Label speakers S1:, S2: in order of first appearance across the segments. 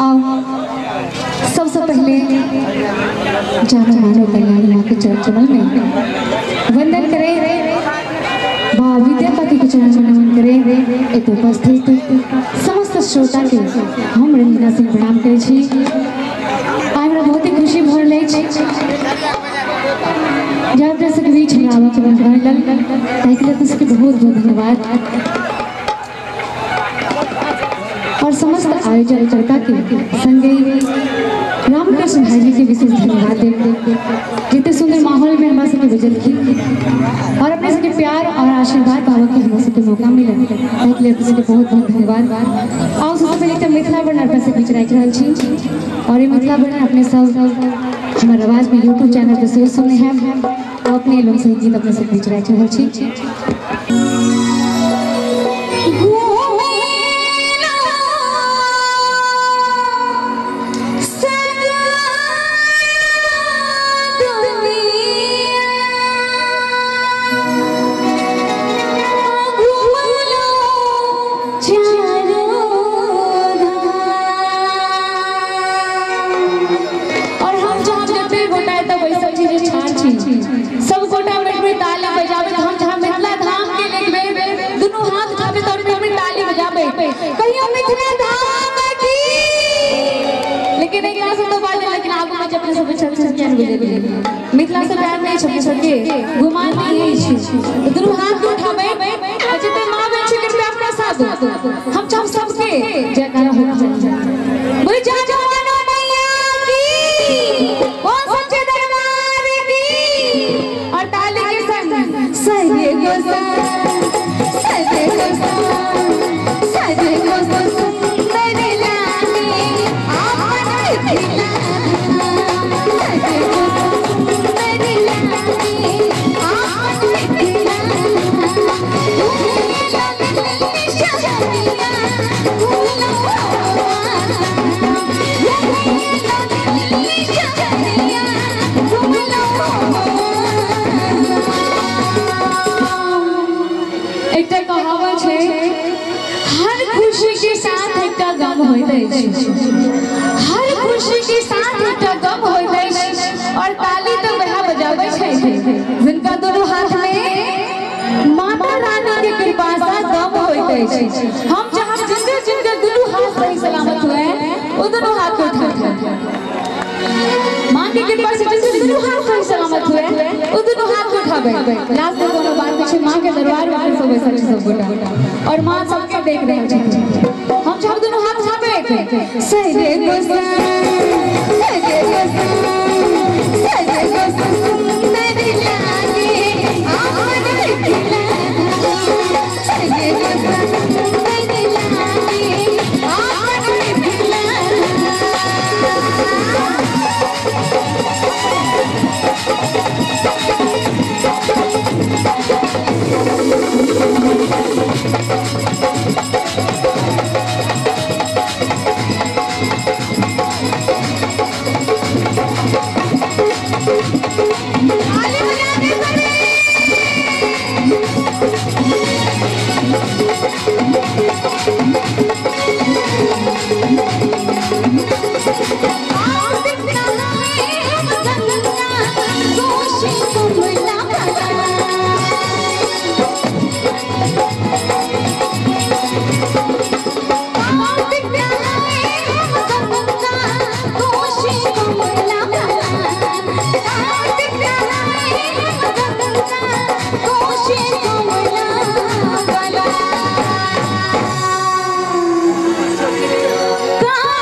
S1: आओ सबसे पहले जानो मानो कल्याणी माँ के चरण कमल में वंदन करें, बाबा विद्यापति के चरण में नमन करें। एत उपस्थित समस्त श्रोता के हम रंजना सिंह प्रणाम करै छी। आइ हमरा बहुत ही खुशी भऽ रहल अछि जे अपना सबके बीच हमरा आबऽके मौका मिलल, ताहिके लेल अपना सबके बहुत बहुत धन्यवाद। और समस्त आयोजनकर्ता के संगे रामकृष्ण भाई जी के विशेष धन्यवाद देब, जितने सुंदर माहौल में हमरा सबके भेजलखिन और अपने सबके प्यार और आशीर्वाद पाबऽ के हमरा सबके मौका मिलल, ताहिके लेल अपने सबके बहुत बहुत धन्यवाद। और सबसे पहले एकटा मिथिला वर्णन अपना सबके बीच राखि रहल छी और ये मिथिला वर्णन अपने सब हमर आवाज में यूट्यूब चैनल पर सेहो सुनने हैब और अपने लोग सहित गीत अपने सबके बीच राखि रहल छी।
S2: सब गोटा मिल में ताली बजावे, हम जहाँ मिथिला धाम के देखबे दुनू हाथ उठाबे तो मिल में ताली बजावे, कहियो मिथिला धाम की। लेकिन एक से तो बात, लेकिन आगू में जब सब छठ छठ के बजे मिथिला से प्यार नहीं छठ सबके गुमान नहीं है, दुनू हाथ उठाबे और जितने मां बहन छै कृपया अपना साथ हम चाहब सबके जयकारा हो बोले जा जवानो मैया की, ओ सच्चे दरबार की। और ताली के संग सजे गोसा सजे गोसा सजे गोसा सुंदर लागे आपन मिथिला, सजे गोसा सुंदर लागे आपन मिथिला,
S1: एकटा कहावत छै, हर खुशी के साथ एकटा गम होइत अछि, हर खुशी के साथ एकटा गम होइत अछि। और ताली तो वएह बजाबै छै जिनका दोनों हाथ में माता रानी के कृपा से गम होइत अछि। हम चाहब जिनका जिनका दोनों हाथ सही सलामत हुए वो दोनों हाथ को उठा, माँ के कृपा से जिनके दोनों हाथ सही सलामत हुए वो दोनों हाथ को उठाबे। लास्ट में कोनो बात नहीं छै, माँ के दरबार में सब बैसल छै सब गोटा और माँ सबके देख रहल छथिन। हम चाहब दोनों हाथ उठाबे सजे गोसा सजे गोसा सजे गोसा सुंदर लागे आपन मिथिला, सजे गोसा सुंदर लागे आपन मिथिला।
S2: का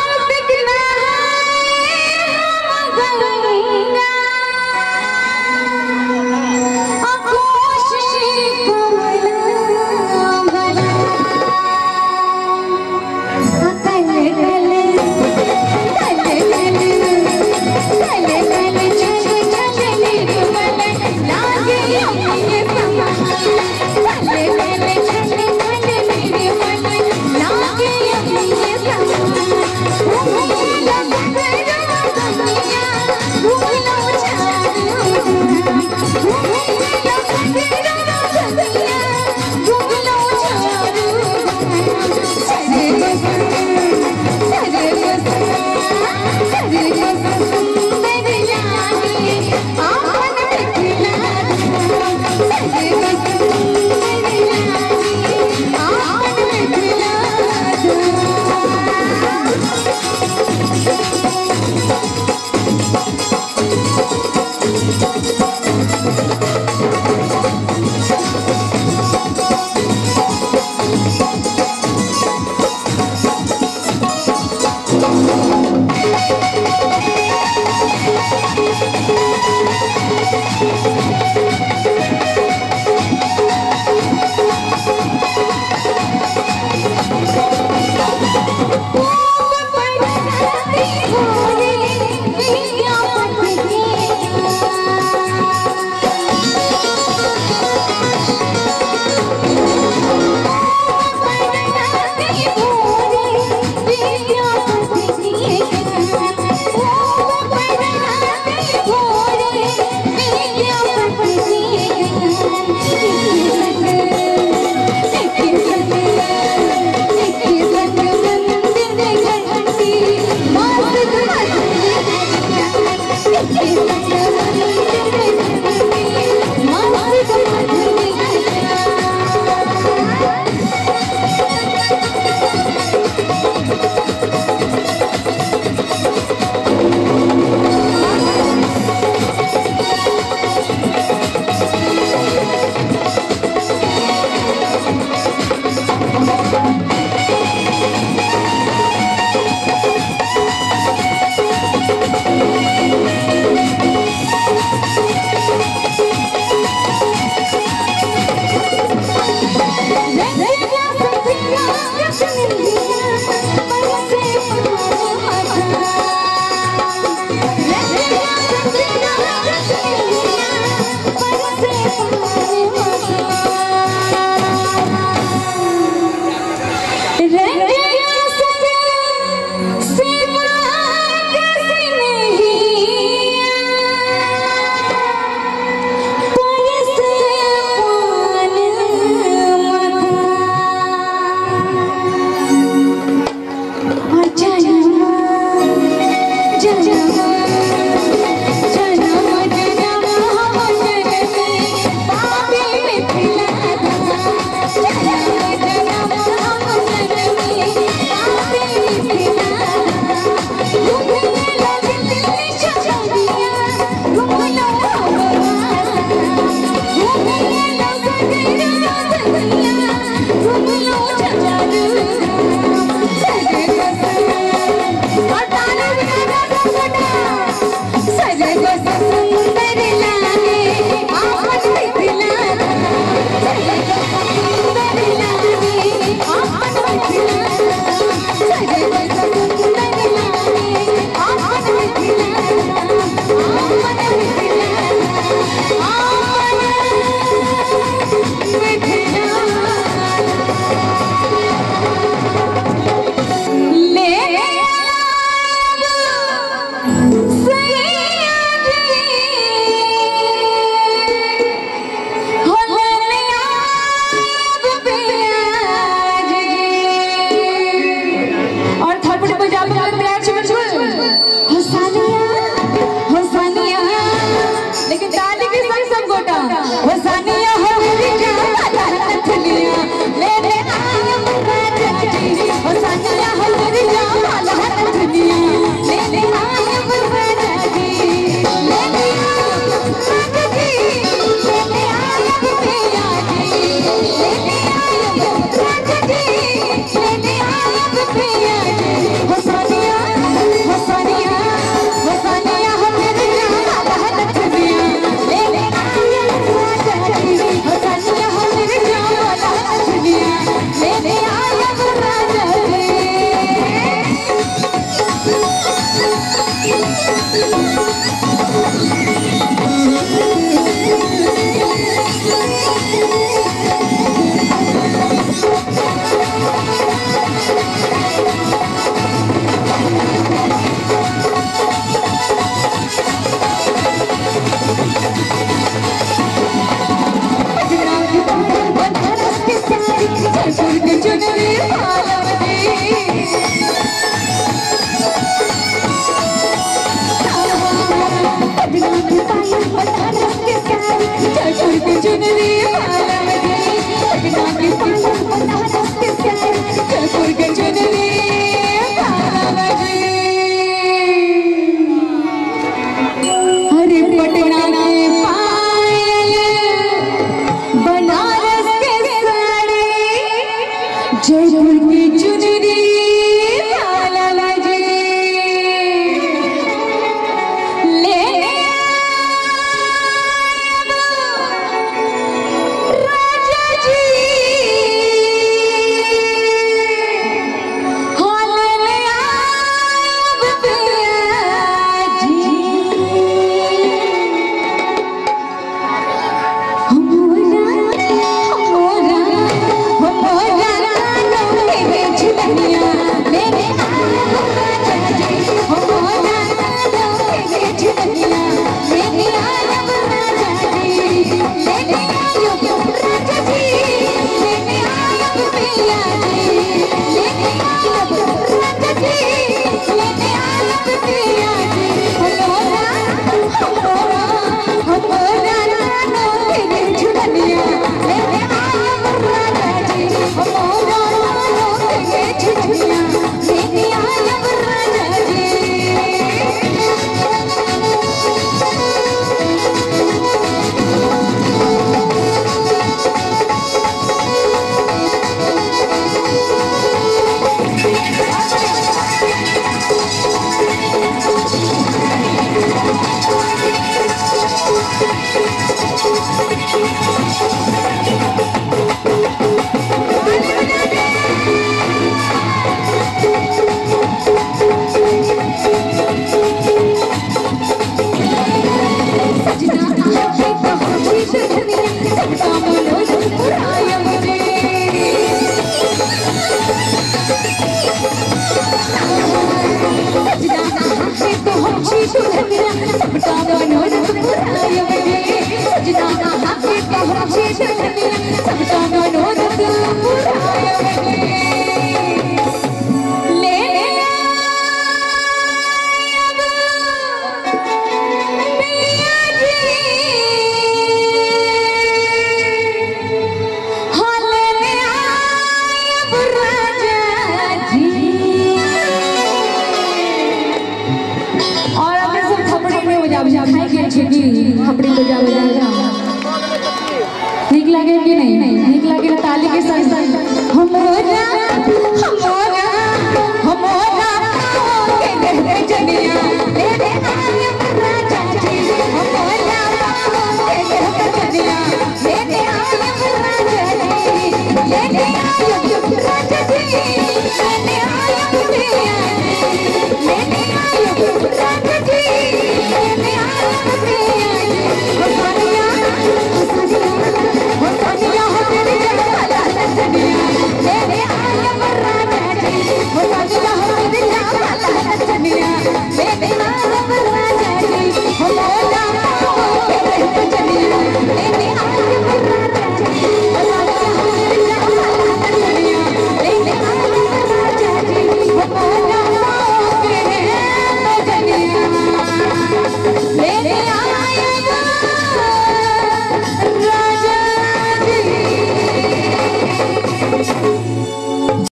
S1: सजना अहाँके तो हम छी दुल्हनिया सबटा मनोरथ पुरायब गे। सजना अहाँके तो हम छी दुल्हनिया सबटा मनोरथ पुरायब गे। ले आयब पिया जी, हाँ ले आयब राजा जी। और अपने सब थपड़ी में बजा बजा खाइ गेल छै की थपड़ी बजा बजा नीक लागे कि नहीं? नीक लागे ताली के संग संग हमरो जान।